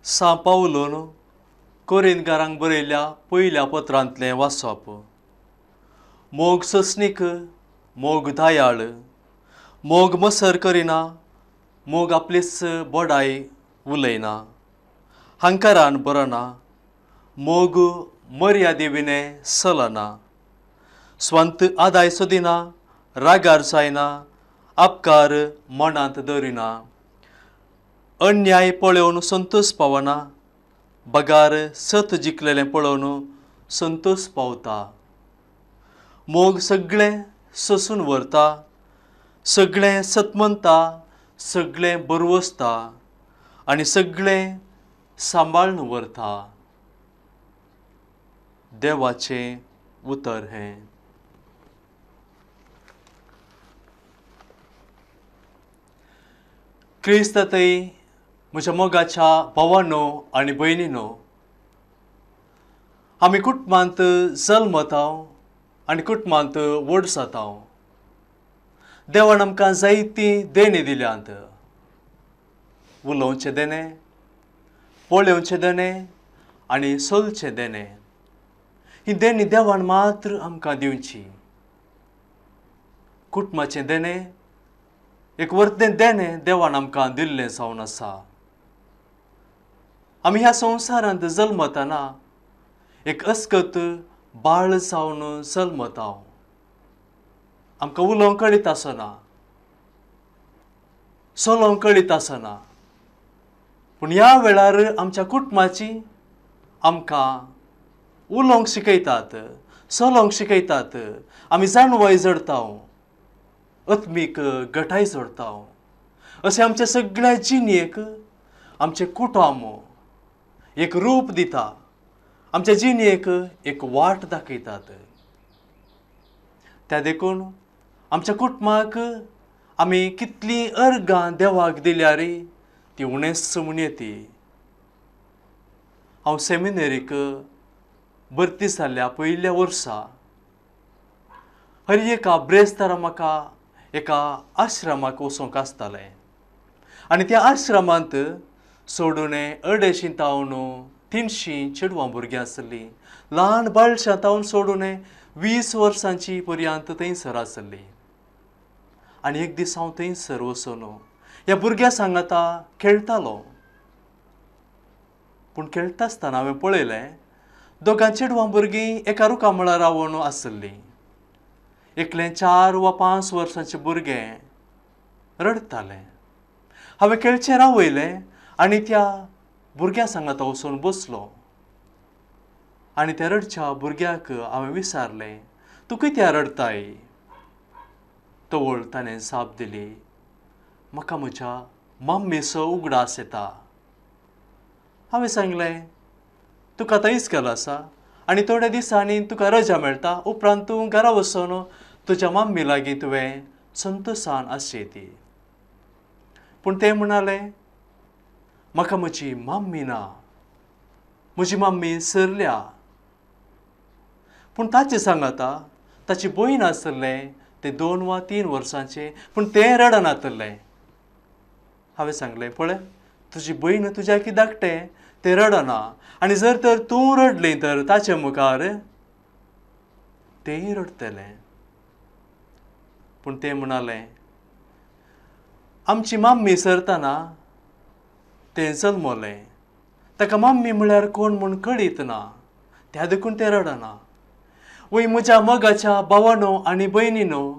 सां पावलोन कोरिंतकारांक बरयल्ल्या पयल्या पत्रांतलें वाचप. मोग सस्नीक, मोग दयाळ, मोग मसर करिना, मोग आपलीच बडाय उलयना, हंकारान बरना, मोग मर्यादे विणें चलना, स्वांत आदाय सोदिना, रागार जायना, अपकार मनांत दवरिना, अन्याय पळोवन संतोष पावना, बगार सत जिखलेलें पळोवन संतोष पावता. मोग सगळें सोसून व्हरता, सगळें सतमनता, सगळें बरवसता आनी सगळें सांबाळून व्हरता. देवाचें उतर हें. क्रिस्तांतय म्हज्या मोगाच्या भावानो आनी भयणीनो, आमी कुटुंबांत जल्मता आनी कुटुंबांत व्हड जाता. देवान आमकां जायतीं देणीं दिल्यांत. उलोवचें देणें, पळोवचें देणें आनी चलचें देणें. ही देणीं देवान मात्र आमकां दिवची. कुटुंबाचें देणें एक वर्तें देणें देवान आमकां दिल्लें जावन आसा. आमी ह्या संवसारांत जल्मतना एक अस्कत बाळ जावन जल्मता. आमकां उलोवंक कळीत आसना, चलोवंक कळीत आसना, पूण ह्या वेळार आमच्या कुटुंबाची आमकां उलोवंक शिकयतात, चलोवंक शिकयतात. आमी जाणवाय जोडटा, आत्मीक गटाय जोडटा. अशें आमच्या सगळ्या जिणेक आमचें कुटुंब एक रूप दिता, आमच्या जिणेक एक वाट दाखयतात. त्या देखून आमच्या कुटुंबाक आमी कितलीं अर्गां देवाक दिल्यार ती उणेच म्हूण येती. हांव सेमिनरीक भरती जाल्ल्या पयल्या वर्सा हर एका ब्रेस्तारा म्हाका एका आश्रमाक वचूंक आसतालें आनी त्या आश्रमांत सोडून 250 तावन 300 चेडवां भुरगीं आसलीं. ल्हान बाळशां तावन सोडून 20 वर्सांची पर्यंत थंयसर आसली. आनी एक दीस हांव थंयसर वचून ह्या भुरग्यां सांगाता खेळटालो. पूण खेळटा आसतना हांवें पळयलें दोगां चेडवां भुरगीं एका रुखा मुळार रावन आसलीं. एकलें 4 वा 5 वर्सांचें भुरगें रडटालें. हांवें खेळचें रावयलें आनी त्या भुरग्यां सांगाता वचून बसलो आनी त्या रडच्या भुरग्याक हांवें विचारलें, तूं कित्याक रडटाय? तवळ ताणें जाप दिली, म्हाका म्हज्या मम्मीचो उगडास येता. हांवें सांगलें, तुका आतां इस्कोल आसा आनी थोड्या दिसांनी तुका रजा मेळटा, उपरांत तूं घरा वचून तुज्या मम्मी लागीं तुवें संतोशान आसची ती. पूण तें म्हणालें, म्हाका म्हजी मम्मी ना, म्हजी मम्मी सरल्या. पूण ताचें सांगाता ताची भयण आसलें तें 2 वा 3 वर्सांचें, पूण तें रडनातलें. हांवें सांगलें, पळय तुजी भयण तुज्या की धाकटें, तें रडना आनी जर तर तूं रडलें तर ताचे मुखार तेंय रडटलें. पूण तें म्हणालें, आमची मम्मी सरतना तें जल्मलें, ताका मम्मी म्हळ्यार कोण म्हूण कळीत ना, त्या देखून तें रडना. वय म्हज्या मोगाच्या भावानो आनी भयणीनो,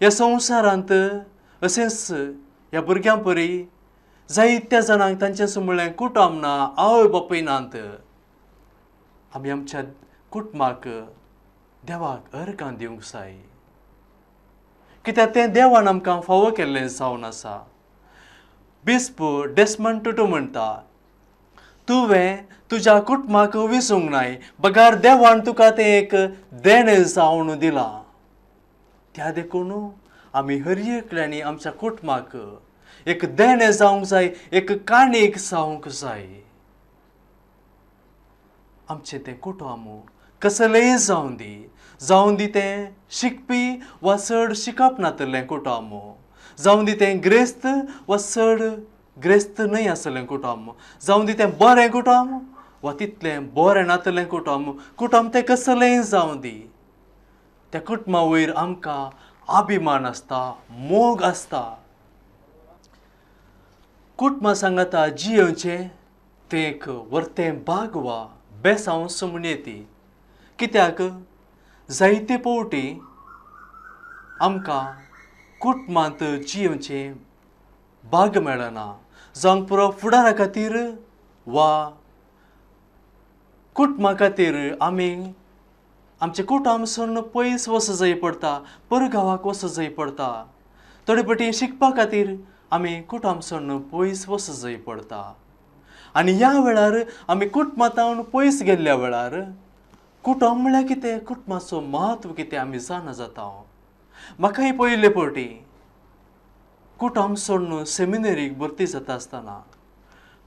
ह्या संवसारांत अशेंच ह्या भुरग्यां परी जायत्या जाणांक तांचें म्हणलें कुटुंब ना, आवय बापूय नात. आमी आमच्या कुटुंबाक देवाक अर्गां दिवंक जाय, कित्याक तें देवान आमकां फावो केल्लें जावन आसा. बिस्प डेस्मंड टुटू म्हणटा, तुवें तुज्या कुटुंबाक विसूंक नाय, बगार देवान तुका तें एक देणें जावन दिलां. त्या देखून आमी हर एकल्यांनी आमच्या कुटुंबाक एक देणें जावंक जाय, एक काणीक जावंक जाय. आमचें तें कुटुंब कसलेंय जावं दी, जावं दी तें शिकपी वा चड शिकप नातलें कुटुंब, जावं दी तें ग्रेस्त वा चड ग्रेस्त न्हय आसलें कुटुंब जावं दी तें बरें कुटुंब वा तितलें बरें नातलें कुटुंब, कुटुंब तें कसलेंय जावं दी, त्या कुटुंबा वयर आमकां अभिमान आसता, मोग आसता। कुटुंबा सांगाता जियेवचें तें एक वर्तें भाग वा बेसांव म्हणयेती। कित्याक जायते फावटी आमकां कुटुंबांत जियेवचें भाग मेळना, जावंक पुरो फुडारा खातीर वा कुटुंबा खातीर आमी आमचें कुटुंब सोडून पयस वचूंक जाय पडटा, परगांवाक वचूंक जाय पडटा। थोडे फावटी शिकपा खातीर आमी कुटुंब सोडून पयस वचूंक जाय पडटा आनी ह्या वेळार आमी कुटुंबांत पयस गेल्ल्या वेळार कुटुंब म्हळ्यार कितें, कुटुंबाचो म्हत्व कितें आमी जाणा जाता। म्हाकाय पयले फावटी कुटुंब सोडून सेमिनरीक भरती जाता आसतना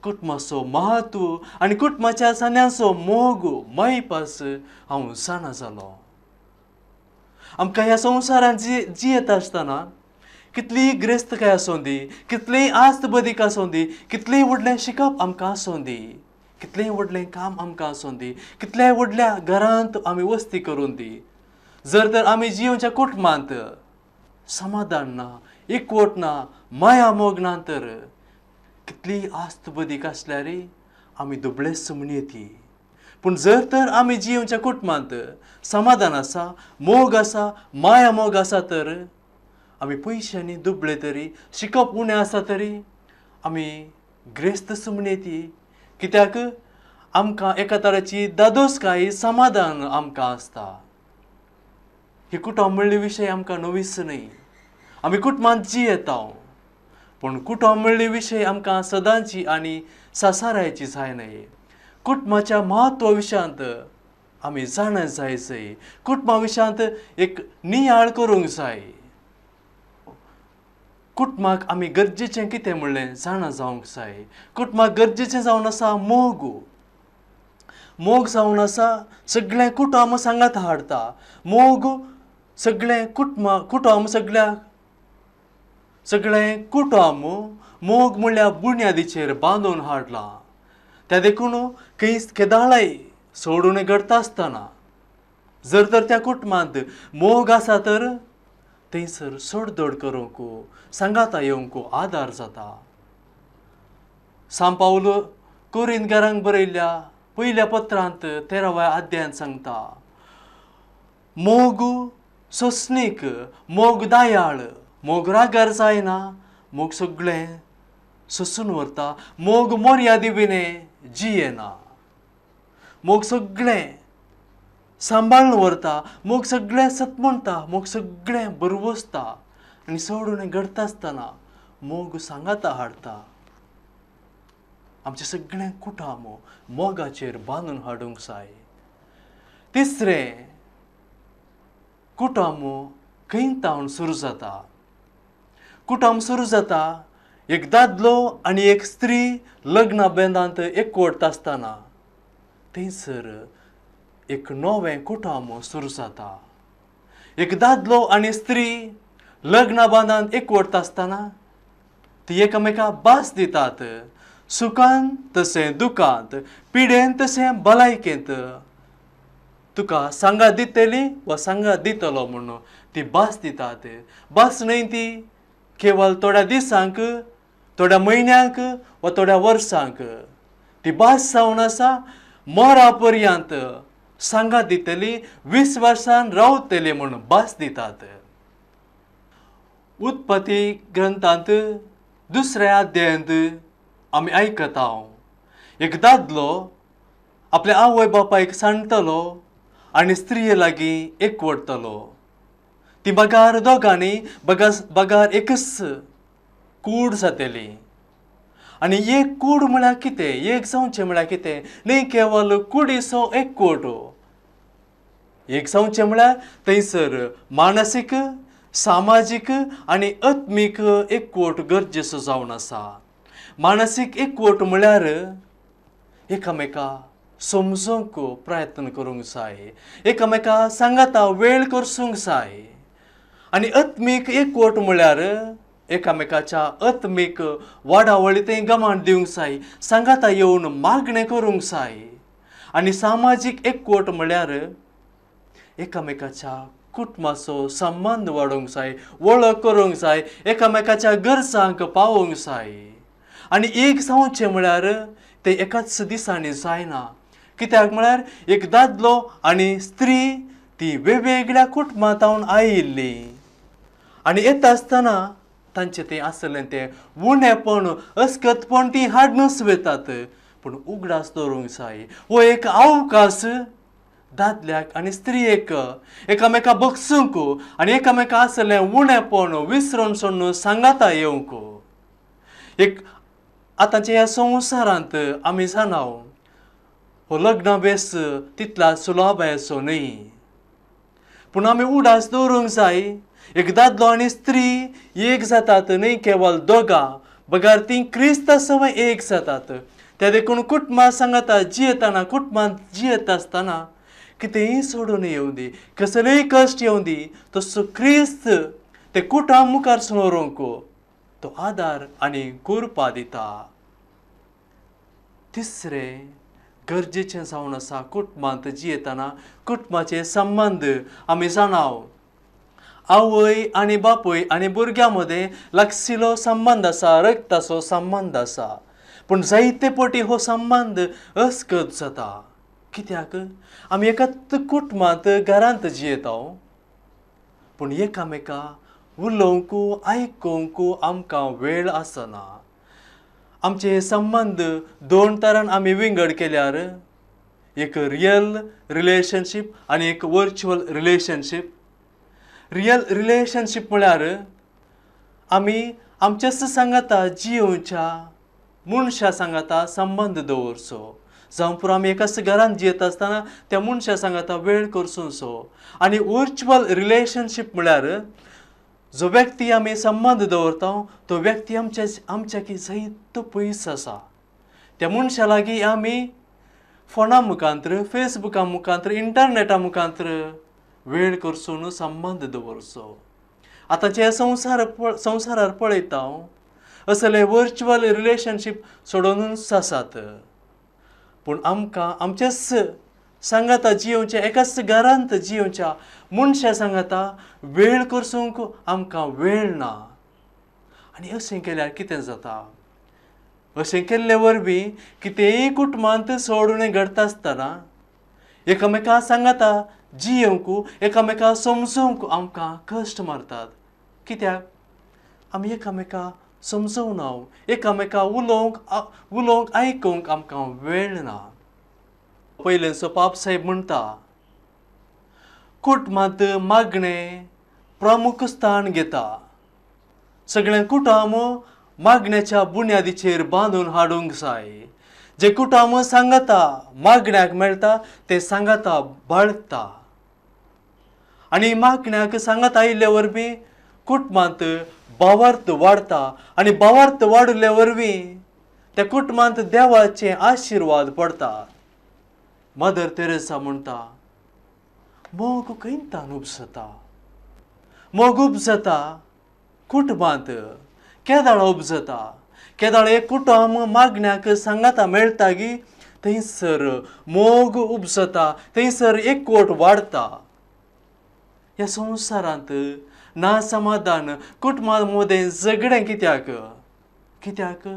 कुटुंबाचो म्हत्व आनी कुटुंबाच्या सान्यांचो मोग मायपास हांव जाणा जालो। आमकां ह्या संवसारांत जियेता आसतना कितलीय ग्रेस्तकाय आसूं दी, कितलीय आस्त बदीक आसूं दी, कितलेंय व्हडलें शिकप आमकां आसूं दी, कितलेंय व्हडलें काम आमकां आसूं दी, कितल्याय व्हडल्या घरांत आमी वस्ती करून दी, जर तर आमी जियेवच्या कुटुंबांत समाधान ना, एकवट ना, माया मोग ना तर कितली आस्त बदीक आसल्यार आमी दुबळेच म्हणयेती। पूण जर तर आमी जियेवच्या कुटुंबांत समाधान आसा, मोग आसा, माया मोग आसा तर आमी पयशांनी दुबळे तरी, शिकप उणें आसा तरी आमी ग्रेस्त म्हणयेती। कित्याक आमकां एका तराची दादोसकाय, समाधान आमकां आसता। ही कुटुंब म्हणले विशय आमकां नवीच न्हय, आमी कुटुंबांत जियेता, पूण कुटुंब म्हणले विशय आमकां सदांची आनी सासारायची जाय न्हय। कुटुंबाच्या म्हत्वा विशयांत आमी जाणा जाय जाय, कुटुंबा विशयांत एक नियाळ करूंक जाय, कुटुंबाक आमी गरजेचें कितें म्हणलें जाणा जावंक जाय। कुटुंबाक गरजेचें जावन आसा मोग, मोग जावन आसा सगळें कुटुंब सांगात हाडटा, मोग सगळें कुटुंब कुटुंब सगळ्या सगळें कुटुंब मोग म्हणल्यार बुन्यादीचेर बांदून हाडलां। त्या देखून खंय केदाळाय सोडून घडटा आसतना जर तर त्या कुटुंबांत मोग आसा तर थंयसर सोडदोड करूंक, सांगाता येवंक आदार जाता। सांव पावल कोरिंतकारांक बरयल्ल्या पयल्या पत्रांत 13व्या अध्यायांत सांगता, मोग सोंसणीक, मोग दयाळ, मोग रागार जायना, मोग सगळें सोंसून व्हरता, मोग मर्यादी विणें जियेना, मोग सगळें सांबाळून व्हरता, मोग सगळें सत म्हणटा, मोग सगळें बरवसता आनी सोडून घडटा आसतना मोग सांगाता हाडटा। आमचें सगळें कुटुंब मोगाचेर बांदून हाडूंक जाय। तिसरें, कुटुंब खंय तावन सुरू जाता? कुटुंब सुरू जाता एक दादलो आनी एक स्त्री लग्ना बेंदांत एकवटता आसतना थंयसर एक नवें कुटुंब सुरू जाता। एक दादलो आनी स्त्री लग्ना बांदांत एकवटता आसतना ती एकामेका भास दितात, सुखान तशें दुखांत, पिडेन तशें भलायकेंत तुका सांगात दितली वा सांगात दितलो म्हणून ती भास दितात। भास न्हय ती केवल थोड्या दिसांक, थोड्या म्हयन्यांक वा थोड्या वर्सांक, ती भास जावन आसा मरा पर्यंत सांगात दितली, 20 वर्सान रावतली म्हणून भास दितात। उत्पत्ती ग्रंथांत 2ऱ्या अध्यायांत आमी आयकता, एक दादलो आपल्या आवय बापायक सांडटलो आनी स्त्रिये लागीं एकवटतलो, ती बगार दोगांनी बगार एकच कूड जातली। आनी एक कूड म्हळ्यार कितें, एक जावचें म्हळ्यार कितें न्ही केवल कुडीचो एकवट, एक जावचें म्हळ्यार थंयसर मानसीक, सामाजीक आनी आत्मीक एकवट गरजेचो जावन आसा। मानसीक एकवट म्हळ्यार एकामेका समजूंक प्रयत्न करूंक जाय, एकामेका सांगाता वेळ करसूंक जाय। आनी आत्मीक एकवट म्हळ्यार एकामेकाच्या आत्मीक वाडावळी थंय गमान दिवंक जाय, सांगाता येवन मागणें करूंक जाय। आनी सामाजीक एकवट म्हळ्यार एकामेकाच्या कुटुंबाचो संबंद वाडोवंक जाय, वळख करूंक जाय, एकामेकाच्या गरजांक पावोवंक जाय। आनी एक जावचें म्हळ्यार तें एकाच दिसांनी जायना, कित्याक म्हळ्यार एक दादलो आनी स्त्री ती वेगवेगळ्या कुटुंबांत आयिल्ली आनी येता आसतना तांचें तें आसलें तें उणेपण अस्कतपण ती हाडनूच वतात। पूण उगडास दवरूंक जाय हो एक अवकाश दादल्याक आनी स्त्रियेक एकामेका बगसूंक आनी एकामेका आसलें उणेपण विसरून सोडून सांगाता येवंक। एक आतांच्या ह्या संवसारांत आमी जाणा हो लग्न बेस तितला सुलभायेचो न्हय, पूण आमी उडास दवरूंक जाय एक दादलो आनी स्त्री एक जातात न्हय केवल दोगां बगर ती क्रिस्ता सवय एक जातात। त्या देखून कुटुंबा सांगाता जियेतना, कुटुंबांत जियेता आसतना कितेंय सोडून येवं दी, कसलेय कश्ट येवं दी, तसो क्रिस्त ते कुटुंब मुखार सरूंक तो आदार आनी कृपा दिता। तिसरें गरजेचें जावन आसा कुटुंबांत जियेतना कुटुंबाचे संबंद। आमी जाणाव आवय आनी बापूय आनी भुरग्यां मदें लागशिल्लो संबंद आसा, रक्ताचो संबंद आसा, पूण जायते पटी हो संबंद अस्कत जाता। कित्याक आमी एकाच कुटुंबांत घरांत जियेता, पूण एकामेका उलोवंक आयकूंक आमकां वेळ आसना। आमचे संबंद दोन तरान आमी विंगड केल्यार, एक रियल रिलेशनशीप आनी एक वर्च्युअल रिलेशनशीप। रियल रिलेशनशीप म्हळ्यार आमी आमच्याच सांगाता जियोवच्या मनशा सांगाता संबंद दवरचो, जावं पुरो आमी एकाच घरांत जियेता आसतना त्या मनशा सांगाता वेळ करचो। आनी वर्च्युअल रिलेशनशीप म्हळ्यार जो व्यक्ती आमी संबंद दवरता तो व्यक्ती आमच्या की जायतो पयस आसा, त्या मनशा लागीं आमी फोना मुखांत्र, फेसबुका मुखांत्र, इंटरनेटा मुखांत्र वेळ करसून संबंद दवरचो। आतांचे संवसारार पळयता हांव असले वर्च्युअल रिलेशनशीप सोडोवनूच आसात, पूण आमकां आमचेच सांगाता जियोवच्या एकाच घरांत जियोवच्या मनशा सांगाता वेळ करसूंक आमकां वेळ ना। आनी अशें केल्यार कितें जाता, अशें केल्ले वरवीं कितेंय कुटुंबांत सोडून घडटा आसतना एकामेका सांगाता जियोवंक एकामेका समजोवंक आमकां कश्ट मारतात। कित्याक आमी एकामेका समजोवना, एकामेका उलोवंक आयकूंक आमकां वेळ ना। पयलेंचो पाप साहेब म्हणटा कुटुंबांत मागणें प्रमुख स्थान घेता, सगळें कुटुंब मागण्याच्या बुन्यादीचेर बांदून हाडूंक जाय। जे कुटुंब सांगाता मागण्याक मेळटा तें सांगाता बाळगता आनी मागण्याक सांगाता आयिल्ले वरवीं कुटुंबांत भावार्थ वाडटा आनी भावार्थ वाडिल्ले वरवीं त्या कुटुंबांत देवाचे आशिर्वाद पडटा। मदर तेरेसा म्हणटा मोग खंयतान उपसता, मोग उपजता कुटुंबांत केदाळ उपजता, केदाळ एक कुटुंब मागण्याक सांगाता मेळटा गी थंयसर मोग उपजता, थंयसर एकवट वाडटा। ह्या संवसारांत ना समाधान, कुटुंबा मदें झगडें कित्याक, कित्याक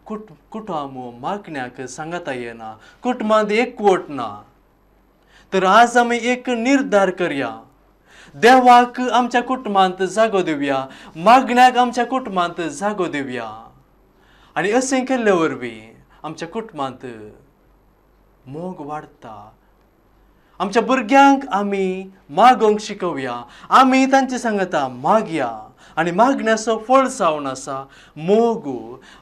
कुटुंब मागण्याक सांगाता येना, कुटुंबांत एकवट ना। तर आज आमी एक निर्धार करया, देवाक आमच्या कुटुंबांत जागो दिवया, मागण्याक आमच्या कुटुंबांत जागो दिवया आनी अशें केल्ले वरवीं आमच्या कुटुंबांत मोग वाडटा। आमच्या भुरग्यांक आमी मागोवंक शिकोवया, आमी तांचे सांगाता मागया आनी मागण्याचो फळ जावन आसा मोग,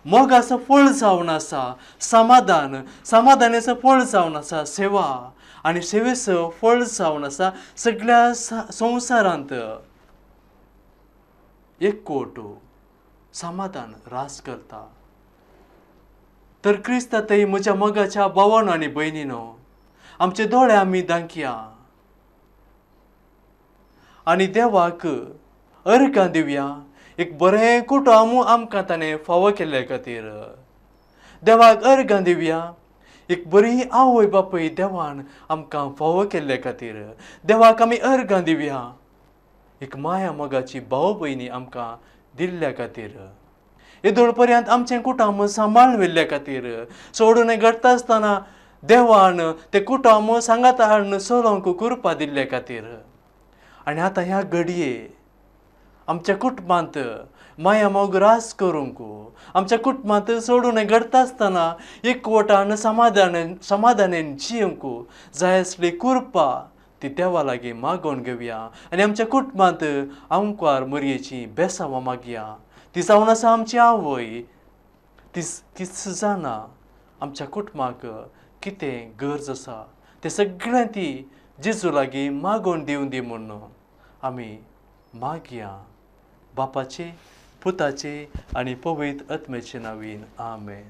मोगाचो फळ जावन आसा समाधान, समाधानाचो फळ जावन आसा सेवा आनी सेवेचो फळ जावन आसा सगळ्या संवसारांत एकवट समाधान रास करता। तर क्रिस्ता थंय म्हज्या मोगाच्या भावानो आनी भयणीनो, आमचे दोळे आमी दांकया आनी देवाक अर्गां दिवया, एक बरें कुटुंब आमकां ताणें फावो केल्ले खातीर। देवाक अर्गां दिवया एक बरी आवय बापूय देवान आमकां फावो केल्ले खातीर। देवाक आमी अर्गां दिवया एक माया मोगाची भाव भयणी आमकां दिल्ल्या खातीर। येदोळ पर्यंत आमचें कुटुंब सांबाळून व्हेल्ल्या खातीर, सोडून घडटा आसतना देवान तें कुटुंब सांगाता हाडून चलोवंक कृपा दिल्ल्या खातीर। आनी आतां ह्या घडये आमच्या कुटुंबांत माया मोग रास करूंक, आमच्या कुटुंबांत सोडून घडटा आसतना एकवटान समाधानान जिवंक जाय आसली कृपा ती देवा लागीं मागोवन घेवया आनी आमच्या कुटुंबांत आमकार मोरयेची बेसांवां मागया। ती जावन आसा आमची आवय, तीच जाणा आमच्या कुटुंबाक कितें गरज आसा तें सगळें ती जेजू लागीं मागोवन दिवन दी म्हूण आमी मागया। बापाचे, पुताचे आनी पवित्र आत्म्याचे नांवान, आमेन।